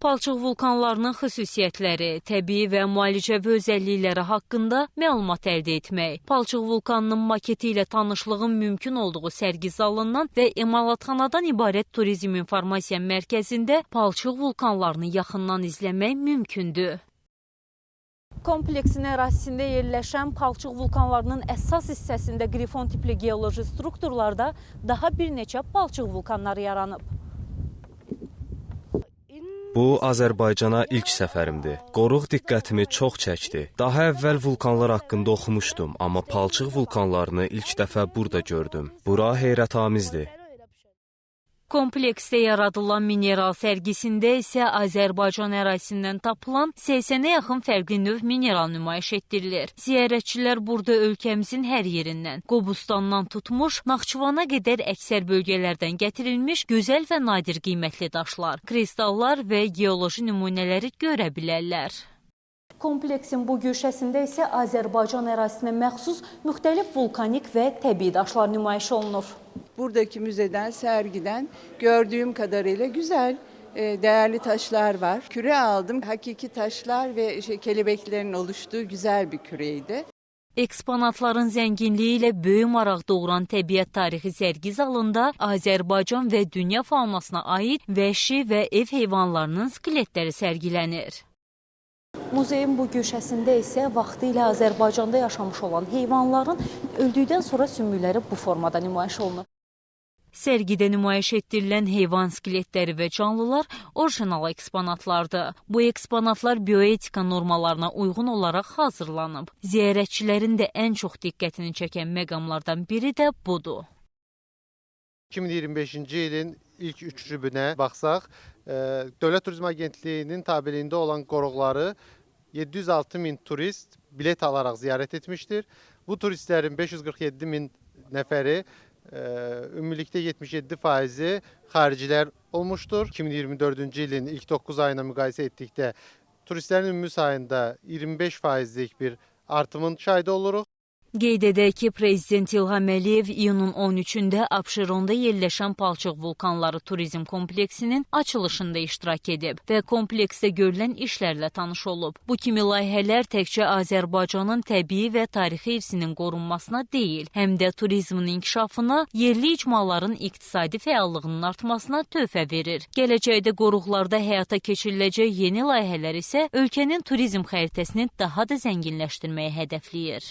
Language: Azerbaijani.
Palçıq vulkanlarının xüsusiyyətləri, təbii və müalicəvi özəllikləri haqqında məlumat əldə etmək, palçıq vulkanının maketi ilə tanışlığın mümkün olduğu sərgi zalından və emalatxanadan ibarət turizm informasiya mərkəzində palçıq vulkanlarını yaxından izləmək mümkündür. Kompleksin ərazisində yerləşən palçıq vulkanlarının əsas hissəsində qrifon tipli geoloji strukturlarda daha bir neçə palçıq vulkanları yaranıb. Bu, Azərbaycana ilk səfərimdir. Qoruq diqqətimi çox çəkdi. Daha əvvəl vulkanlar haqqında oxumuşdum, amma palçıq vulkanlarını ilk dəfə burada gördüm. Bura heyrətamizdir. Kompleksdə yaradılan mineral sərgisində isə Azərbaycan ərazisindən tapılan 80-ə yaxın fərqli növ mineral nümayiş etdirilir. Ziyarətçilər burada ölkəmizin hər yerindən, Qobustandan tutmuş Naxçıvana qədər əksər bölgələrdən gətirilmiş gözəl və nadir qiymətli daşlar, kristallar və geoloji nümunələri görə bilərlər. Kompleksin bu güşəsində isə Azərbaycan ərazisinə məxsus müxtəlif vulkanik və təbii daşlar nümayiş olunur. Buradaki müzeden, sergiden gördüğüm kadarıyla güzel, değerli taşlar var. Küre aldım. Hakiki taşlar ve kelebeklerin oluştuğu güzel bir küreydi. Eksponatların zənginliyi ilə böyük maraq doğuran təbiət tarixi sərgi zalında Azərbaycan və dünya faunasına aid vəhşi və ev heyvanlarının skeletləri sərgilənir. Muzeyin bu güşəsində isə vaxtilə Azərbaycanda yaşamış olan heyvanların öldükdən sonra sümükləri bu formada nümayiş olunur. Sərgidə nümayiş etdirilən heyvan skeletləri və canlılar orijinal eksponatlardır. Bu eksponatlar bioetika normalarına uyğun olaraq hazırlanıb. Ziyarətçilərin də ən çox diqqətini çəkən məqamlardan biri də budur. 2025-ci ilin ilk 3 rübünə baxsaq, Dövlət Turizm Agentliyinin tabeliyində olan qoruqları 706 min turist bilet alaraq ziyarət etmişdir. Bu turistlərin 547 min nəfəri, ümumilikdə 77%-i xaricilər olmuşdur. 2024-cü ilin ilk 9 ayına müqayisə etdikdə turistlərin ümumi sayında 25%lik bir artımın şahidi oluruq. Qeyd edək ki, Prezident İlham Əliyev iyunun 13-də Abşeronda yerləşən Palçıq Vulkanları Turizm Kompleksinin açılışında iştirak edib və kompleksdə görülən işlərlə tanış olub. Bu kimi layihələr təkcə Azərbaycanın təbii və tarixi irsinin qorunmasına deyil, həm də turizmin inkişafına, yerli icmaların iqtisadi fəallığının artmasına töhfə verir. Gələcəkdə qoruqlarda həyata keçiriləcək yeni layihələr isə ölkənin turizm xəritəsini daha da zənginləşdirməyi hədəfləyir.